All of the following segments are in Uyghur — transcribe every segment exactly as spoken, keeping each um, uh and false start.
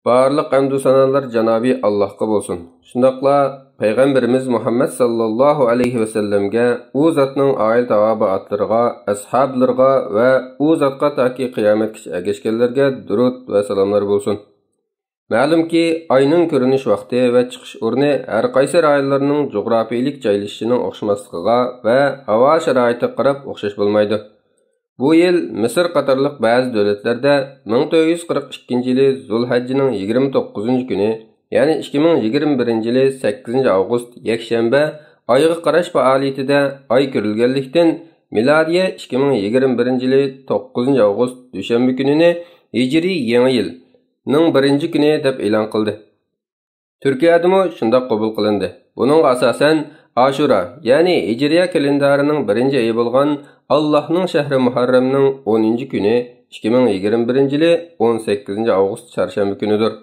بارلىق ھەمدۇ سانالار جانابى ئاللاھقا بولسۇن. شۇنداقلا پەيغەمبىرىمىز مۇھەممەد ساللاللاھۇ ئەلەيھى ۋەسەللەمگە، ئۇ زاتنىڭ ئائىلە تاۋابىئاتلىرىغا، ئەسھابلىرىغا ۋە ئۇ زاتقا تاكى قىيامەتكىچە ئەگەشكەنلەرگە دۇرۇت ۋە سالاملار بولسۇن. مەلۇمكى، ئاينىڭ كۆرۈنۈش ۋاقتى ۋە چىقىش ئورنى ھەر قايسى رايونلارنىڭ جۇغراپىيىلىك جايلىشىشىنىڭ ئوخشىماسلىقىغا ۋە ھاۋا شارائىتىغا قاراپ ئوخشاش بولمايدۇ. بۇ يىل مىسىر قاتارلىق بەزى دۆلەتلەردە مىڭ تۆت يۈز قىرىق ئىككىنچى يىلى زۇلھەججىنىڭ يىگىرمە توققۇزىنچى كۈنى، يەنى ئىككى مىڭ يىگىرمە بىرىنچى يىلى سەككىزىنچى ئاۋغۇست يەكشەنبە ئايغا قاراش پائالىيىتىدە ئاي كۆرۈلگەنلىكتىن، مىلادىيە ئىككى مىڭ يىگىرمە بىرىنچى يىلى توققۇزىنچى ئاۋغۇست دۈشەنبە كۈنىنى ھىجرىي يېڭى يىلنىڭ بىرىنچى كۈنى دەپ ئېلان قىلدى. تۈركىيەدىمۇ شۇنداق قوبۇل قىلىندى. بۇنىڭغا ئاساسەن، ئاشۇرا، يەنى ھىجرىيە كالېندارىنىڭ بىرىنچى ئېيى بولغان ئاللاھنىڭ شەھىرى مۇھەررەمنىڭ ئونىنچى كۈنى، ئىككى مىڭ يىگىرمە بىرىنچى يىلى ئون سەككىزىنچى ئاۋغۇست چارشەنبە كۈنىدۇر.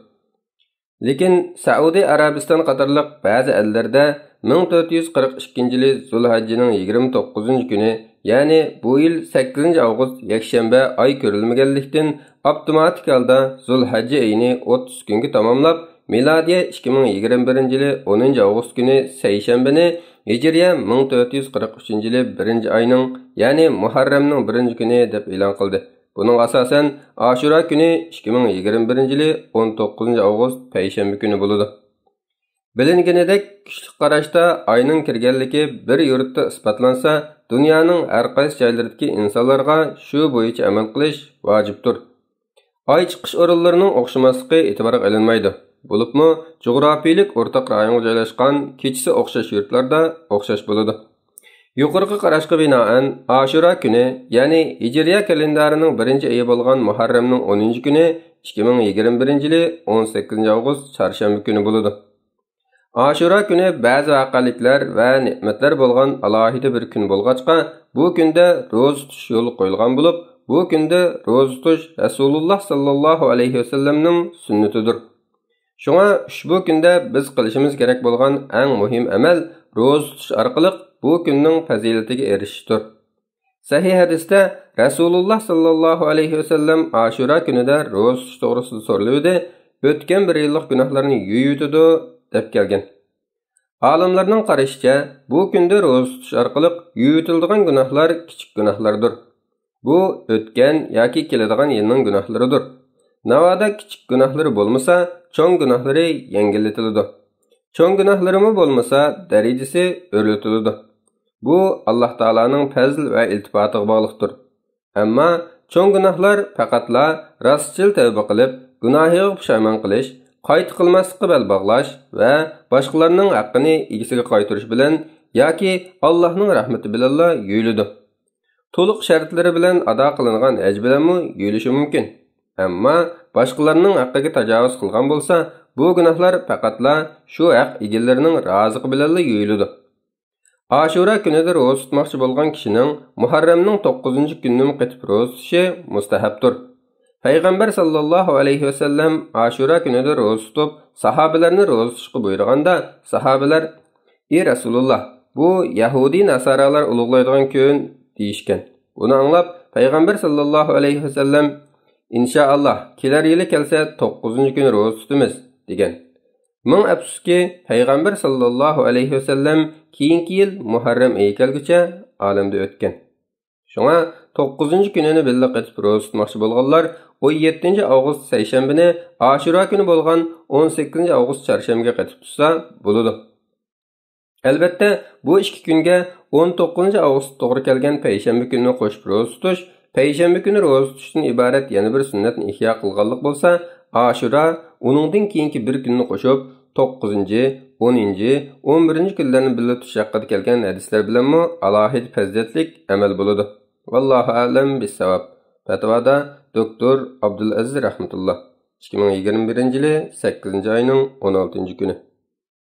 لېكىن سەئۇدى ئەرەبىستان قاتارلىق بەزى ئەللەردە مىڭ تۆت يۈز قىرىق ئىككىنچى يىلى زۇلھەججىنىڭ يىگىرمە توققۇزىنچى كۈنى، يەنى بۇ يىل سەككىزىنچى ئاۋغۇست يەكشەنبە ئاي كۆرۈلمىگەنلىكتىن، ئاپتوماتىك ھالدا زۇلھەججە ئېيىنى ئوتتۇز كۈنگە تاماملاپ، مىلادىيە ئىككى مىڭ يىگىرمە بىرىنچى يىلى ئونىنچى ئاۋغۇست كۈنى سەيشەنبىنى ھىجرىيە مىڭ تۆت يۈز قىرىق ئۈچىنچى يىلى بىرىنچى ئاينىڭ، يەنى مۇھەررەمنىڭ بىرىنچى كۈنى دەپ ئېلان قىلدى. بۇنىڭغا ئاساسەن، ئاشۇرا كۈنى ئىككى مىڭ يىگىرمە بىرىنچى يىلى ئون توققۇزىنچى ئاۋغۇست پەيشەنبە كۈنى بولىدۇ. بىلىنگىنىدەك، كۈچلۈك قاراشتا ئاينىڭ كىرگەنلىكى بىر يۇرتتا ئىسپاتلانسا، دۇنيانىڭ ھەر قايسى جايلىرىدىكى ئىنسانلارغا شۇ بويىچە ئەمەل قىلىش ۋاجىپتۇر. ئاي چىقىش ئورۇنلىرىنىڭ ئوخشىماسلىقى ئېتىبارغا ئېلىنمايدۇ. بولۇپمۇ، جۇغراپىيىلىك ئورتاق رايونغا جايلاشقان، كېچىسى ئوخشاش يۇرتلاردا ئوخشاش بولىدۇ. يۇقىرىقى قاراشقا بىنائەن، ئاشۇرا كۈنى، يەنى ھىجرىيە كالېندارىنىڭ بىرىنچى ئېيى بولغان مۇھەررەمنىڭ ئونىنچى كۈنى، ئىككى مىڭ يىگىرمە بىرىنچى يىلى ئون سەككىزىنچى ئاۋغۇست چارشەنبە كۈنى بولىدۇ. ئاشۇرا كۈنى بەزى ۋەقەلىكلەر ۋە نېمەتلەر بولغان ئالاھىدە بىر كۈن بولغاچقا، بۇ كۈندە روزا تۇتۇش يولغا قويۇلغان بولۇپ، بۇ كۈندە روزا تۇتۇش رەسۇلۇللا ساللاللاھۇ ئەلەيھى ۋەسەللەمنىڭ سۈننىتىدۇر. شۇڭا ئۇشبۇ كۈندە بىز قىلىشىمىز كېرەك بولغان ئەڭ مۇھىم ئەمەل روزا تۇتۇش ئارقىلىق بۇ كۈننىڭ پەزىلىتىگە ئېرىشىشتۇر. سەھىھ ھەدىستە رەسۇلۇللا ساللاللاھۇ ئەلەيھى ۋەسەللەم ئاشۇرا كۈنىدە روزا تۇتۇش توغرىسىدا سورىلىۋىدى، ئۆتكەن بىر يىللىق گۇناھلارنى يۇيۇۋېتىدۇ، دەپ كەلگەن. ئالىملارنىڭ قارىشىچە، بۇ كۈندە روزا تۇتۇش ئارقىلىق يۇيۇۋېتىلىدىغان گۇناھلار كىچىك گۇناھلاردۇر. بۇ ئۆتكەن ياكى كېلىدىغان يىلنىڭ گۇناھلىرىدۇر. ناۋادا كىچىك گۇناھلىرى بولمىسا، چوڭ گۇناھلىرى يەڭگىللىتىلىدۇ. چوڭ گۇناھلىرىمۇ بولمىسا، دەرىجىسى ئۆرلىتىلىدۇ. بۇ ئاللاھ تائالانىڭ پەزل ۋە ئىلتىپاتىغا باغلىقتۇر. ئەمما چوڭ گۇناھلار پەقەتلا راستچىل تەۋبە قىلىپ، گۇناھىغا پۇشايمان قىلىش، قايتا قىلماسلىققا بەل باغلاش ۋە باشقىلارنىڭ ھەققىنى ئىگىسىگە قايتۇرۇش بىلەن ياكى ئاللاھنىڭ رەھمىتى بىلەنلا يۇيۇلىدۇ. تولۇق شەرتلىرى بىلەن ئادا قىلىنغان ھەج بىلەنمۇ يۇيۇلۇشى مۇمكىن. ئەمما باشقىلارنىڭ ھەققىگە تاجاۋۇز قىلغان بولسا، بۇ گۇناھلار پەقەتلا شۇ ھەق ئىگىلىرىنىڭ رازىلىقى بىلەنلا يۇيۇلىدۇ. ئاشۇرا كۈنىدە روزا تۇتماقچى بولغان كىشىنىڭ مۇھەررەمنىڭ توققۇزىنچى كۈنىنىمۇ قېتىپ روزا تۇتۇشى مۇستەھەبتۇر. پەيغەمبەر ساللاللاھۇ ئەلەيھى ۋەسەللەم ئاشۇرا كۈنىدە روزا تۇتۇپ، ساھابىلەرنى روزا تۇتۇشقا بۇيرۇغاندا، ساھابىلەر، ئى رەسۇلۇللا، بۇ يەھۇدىي ناسارالار ئۇلۇغلايدىغان كۈن، دېيىشكەن. بۇنى ئاڭلاپ، پەيغەمبەر ساللاللاھۇ ئەلەيھى ۋەسەللەم، ئىنشائاللا، كېلەر يىلى كەلسە توققۇزىنچى كۈنى روزا تۇتىمىز، دېگەن. مىڭ ئەپسۇسكى، پەيغەمبەر ساللاللاھۇ ئەلەيھى ۋەسەللەم كېيىنكى يىل مۇھەررەم ئېيى كەلگۈچە ئالەمدە ئۆتكەن. شۇڭا توققۇزىنچى كۈنىنى بىللە قېتىپ روزا تۇتماقچى بولغانلار ئون يەتتىنچى ئاۋغۇست سەيشەنبىنى ئاشۇرا كۈنى بولغان ئون سەككىزىنچى ئاۋغۇست چارشەنبىگە قېتىپ تۇتسا بولىدۇ. ئەلۋەتتە، بۇ ئىككى كۈنگە ئون توققۇزىنچى ئاۋغۇست توغرا كەلگەن پەيشەنبە كۈنىنى قوشۇپ روزا تۇتۇش، پەيشەنبە كۈنى روزا تۇتۇشتىن ئىبارەت يەنە بىر سۈننەتنى ئىھيا قىلغانلىق بولسا، ئاشۇرا، ئۇنىڭدىن كېيىنكى بىر كۈننى قوشۇپ، توققۇزىنچى، ئونىنچى، ئون بىرىنچى كۈنلەرنى بىللە تۇتۇش ھەققىدە كەلگەن ھەدىسلەر بىلەنمۇ ئالاھىدە پەزىلەتلىك ئەمەل بولىدۇ. ۋاللاھۇ ئەلەم بىسساۋاب. پەتىۋادا دوكتور ئابدۇلئەزىز رەھمەتۇللا. ئىككى مىڭ يىگىرمە بىرىنچى يىلى سەككىزىنچى ئاينىڭ ئون ئالتىنچى كۈنى.